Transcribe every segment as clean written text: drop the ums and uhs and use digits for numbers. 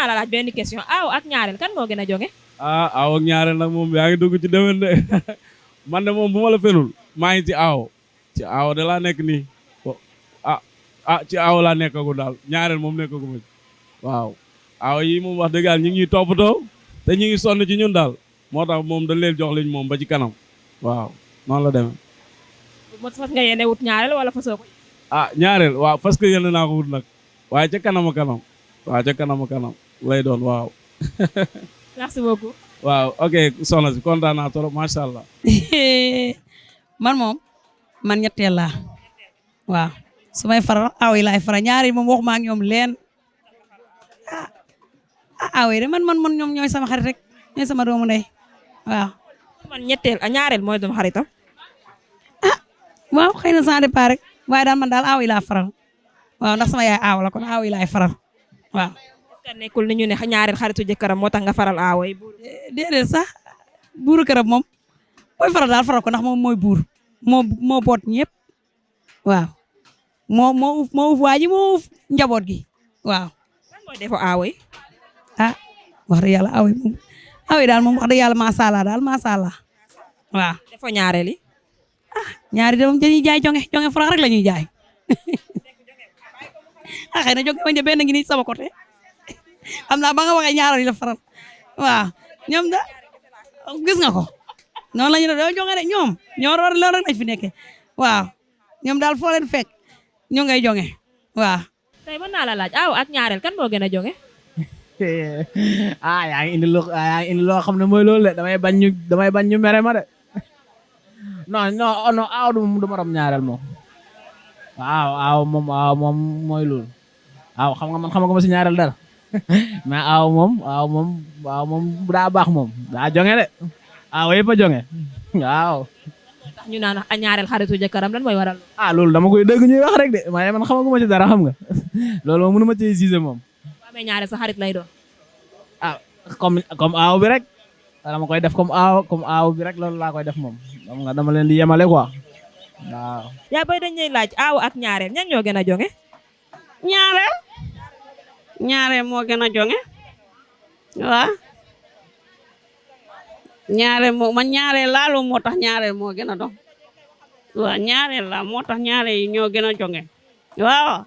naa la laaj benn question aaw ak ñaareel kan moo gën a jonge aaw ak ñaareel nag moom yaa ngi dugg ci demen de man de moom bu ma la fenul maa ngi ci aaw de laa nekk nii ci aaw laa nekkagu daal ñaareel moom nekkagu ma ci waaw aaw yi moom wax dëgg yàlla ñu ngi ñuy toppatoo te ñu ngi sonn ci ñun daal moo tax moom dañ leen jox liñ moom ba ci kanam waaw noonu la demee. fas nga yéene wut ñaareel wala fasoo ko. ñaareel waaw parce que yéene naa ko wut nag waaye ca kanam a kanam waaw ca kanam a kanam lay doon waaw. merci beaucoup. waaw ok soxna si kontaan naa trop macha allah. man ñetteel laa waaw su may faral aaw yi laay faral ñaari moom waxuma ak ñoom leen aaw yi de man ñoom ñooy sama xarit rek ñooy sama doomu ndey waaw. man ñetteel ñaareel mooy doon xaritam. waaw xëy na ça dépend rek waaye daal man daal aaw yi laa faral waaw ndax sama yaay aaw la kon aaw yi laay faral waaw. est-ce que nekkul ni ñu ne ñaareel xaritu jëkkëram moo tax nga faral aawo yi. déedéet sax buuru këram moom booy faral daal faral ko ndax moom mooy buur moo boot ñëpp waaw moo uf waa ji moo uf njaboot gi waaw. lan mooy defo aawo yi. wax dëgg yàlla aaw yi moom daal moom wax dëgg yàlla macha allah daal macha allah waaw. defo ñaareel yi. ñaari de moom dañuy jaay jonge farax rek la ñuy jaay xëy na jonge wañ de benn ngi nii sama côté xam naa ba nga waxee ñaareel yi la faral waaw ñoom da gis nga ko noonu la ñu def doo jonge de ñoom ñoo roor loolu rek lañ fi nekkee waaw ñoom daal foo leen fekk ñu ngay jonge waaw. tey mën naa la laaj aaw ak ñaareel kan moo gën a jonge. yaa ngi indi loo xam ne mooy loolu de damay bañ ñu mere ma de non aaw du morom ñaareel moom waaw aaw moom mooy loolu aaw xam nga man xam nga ma si ñaareel dara mais aaw moom daa baax moom daa jonge de aaw yëpp a jonge waaw. ñu naan ñaareel xaritu jëkkëram lan mooy waral. loolu dama koy dégg ñuy wax rek de waaye man xamaguma ci dara xam nga loolu moom mënu ma ci gisé moom. bu amee ñaareel sa xarit lay doon. comme aaw bi rek dama koy def comme aaw bi rek loolu laa koy def moom xam nga dama leen di yemale quoi waaw. yaa bay dañ lay laaj aaw ak ñaareel ñan ñoo gën a jonge. ñaareel moo gën a jonge waaw. ñaareel man ñaareel laa loolu moo tax ñaareel moo gën a doon waaw ñaareel la moo tax ñaareel yi ñoo gën a jonge waaw.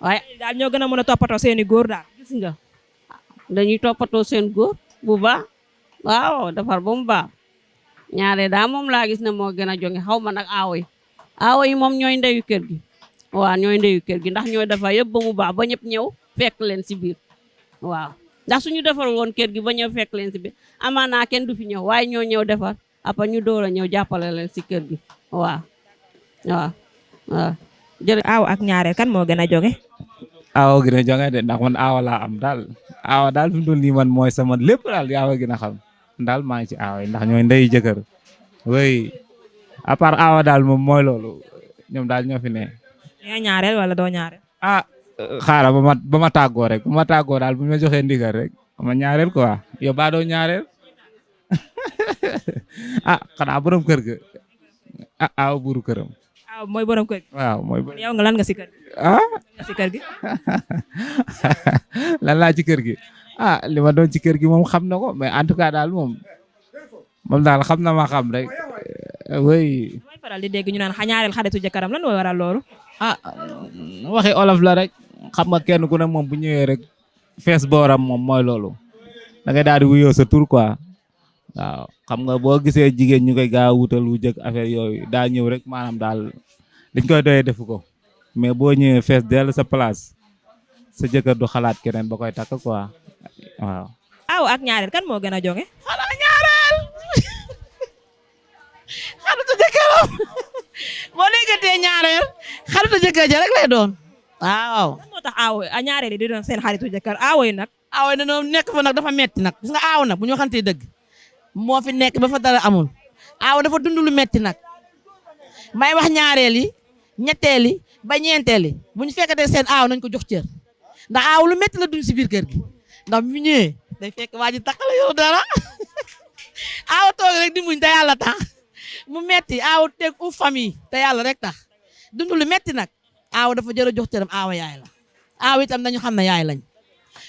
waaye daal ñoo gën a mën a toppatoo seeni góor daal. gis nga dañuy toppatoo seen góor bu baax waaw defar ba mu baax ñaareel daal moom laa gis ne moo gën a jonge xaw ma nag aawo yi moom ñooy ndeyu kër gi waaw ñooy ndeyu kër gi ndax ñooy defar yëpp ba mu baax ba ñëpp ñëw fekk leen si biir waaw. ndax suñu defar woon kër gi ba ñëw fekk leen si biir amaana kenn du fi ñëw waaye ñoo ñëw defar après ñu door a ñëw jàppale leen si kër gi waaw. jërëjëf aaw ak ñaareel kan moo gën a jonge. aaw gën a jonge de ndax man aaw laa am daal aaw daal fi mu toll nii man mooy sama lépp daal yaa gën a xam daal maa ngi ci aaw yi ndax ñooy ndeyu jëkkër oui à part aaw daal moom mooy loolu ñoom daal ñoo fi ne. yaa ñaareel wala doo ñaareel. xaaral ba ma tàggoo rek bu ma tàggoo daal bu ñu ma joxee ndigal rek ma ñaareel quoi yow baa doo ñaareel xanaa borom kër ga aaw buuru këram. aaw mooy borom kër gi. waaw mooy borom. yow nga lan nga si kër gi. nga si kër gi. lan laa ci kër gi li ma doon ci kër gi moom xam na ko mais en tout cas daal moom daal xam na ma xam rek oui. mooy faral di dégg ñu naan ñaareel xaritu jëkkëram lan mooy waral loolu. waxi olof la rek xam nga kenn ku ne moom bu ñëwee rek fees booram moom mooy loolu da ngay daal di wuyoo sa tur quoi waaw xam nga boo gisee jigéen ñu koy gaaw wutal wu jëkk affaire yooyu daa ñëw rek maanaam daal dañ koy doyee defu ko mais boo ñëwee fees dell sa place sa jëkkër du xalaat keneen ba koy takk quoi waaw. aaw ak ñaareel kan moo gën a jonge. xanaa ñaareel xaritu jëkkëram boo déggatee ñaareel xaritu jëkkër ja rek lay doon waaw. lan moo tax aaw ñaareel yi di doon seen xaritu jëkkër aaw yi nag. aaw yi dañoo nekk fa nag dafa metti nag gis nga aaw nag bu ñu waxantee dëgg moo fi nekk ba fa dara amul aaw dafa dund lu metti nag may wax ñaareel yi ñetteel yi ba ñeenteel yi bu ñu fekkatee seen aaw nañ ko jox cër ndax aaw lu metti la dund si biir kër gi ndax bu ñëwee day fekk waa ji takkale yow dara aaw toog rek di muñ te yàlla tax mu metti aaw teg u famille te yàlla rek tax dund lu metti nag aaw dafa jër a jox cëram aaw yaay la aaw itam nañu xam ne yaay lañ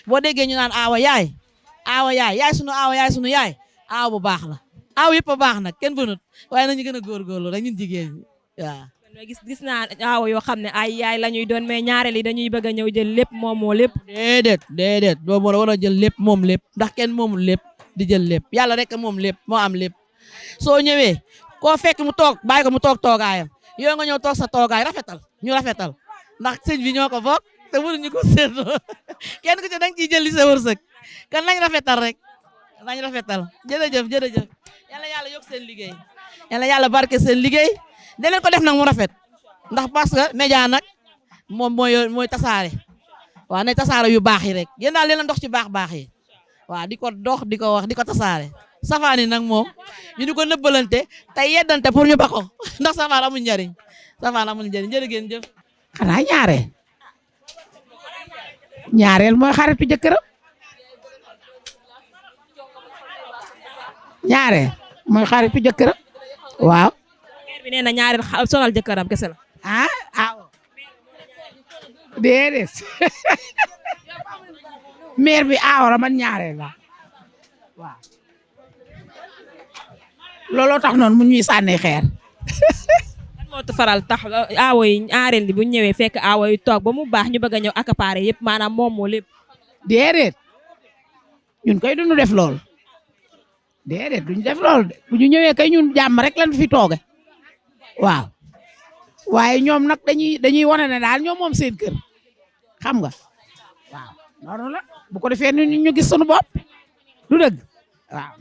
boo déggee ñu naan aawa yaay yaay sunu aawa yaay sunu yaay aaw bu baax la aaw yëpp a baax nag kenn bënut waaye nañu gën a góorgóorlu rek ñun jigéen ñi waaw. gis naa aawa yoo xam ne ay yaay la ñuy doon mais ñaareel yi dañuy bëgg a ñëw jël lépp moom moo lépp. déedéet boobu moo war a jël lépp moom lépp ndax kenn moomul lépp di jël lépp yàlla rek moom lépp moo am lépp soo ñëwee koo fekk mu toog bàyyi ko mu toog toogaayam yow nga ñëw toog sa toogaay rafetal ñu rafetal ndax sëñ bi ñoo ko bokk te mënuñu ko seetloo kenn ku ci danga ciy jël li sa wërsëg kan nañ rafetal rek nañ rafetal jërëjëf yàlla yàlla yokk seen liggéey yàlla yàlla barke seen liggéey da leen ko def nag mu rafet ndax parce que média nag moom mooy tasaare waaw nay tasaare yu baax yi rek yéen daal leen dox ci baax yi waaw di ko dox di ko wax di ko tasaare safaani nag moom ñu di ko nëbbalante tey yeddante pour ñu bako ndax safaan amul njariñ jërë ngeen jëf. xanaa ñaareel mooy xaritu jëkkëram waaw. maire bi nee na ñaareel sonal jëkkëram kese la. déedéet maire bi aawara man ñaareel la waaw looloo tax noonu mu ñuy sànni xeer. lan moo faral tax aawo yi ñaareel bi bu ñëwee fekk aawo yi toog ba mu baax ñu bëgg a ñëw accaparer yëpp maanaam moom moo lépp. déedéet ñun koy duñu def lool déedéet duñu def lool de bu ñu ñëwee kay ñun jàmm rek lañ fi tooge waaw waaye ñoom nag dañuy wane ne daal ñoom moom seen kër xam nga waaw noonu la bu ko defee ñu gis sunu bopp du dëgg waaw.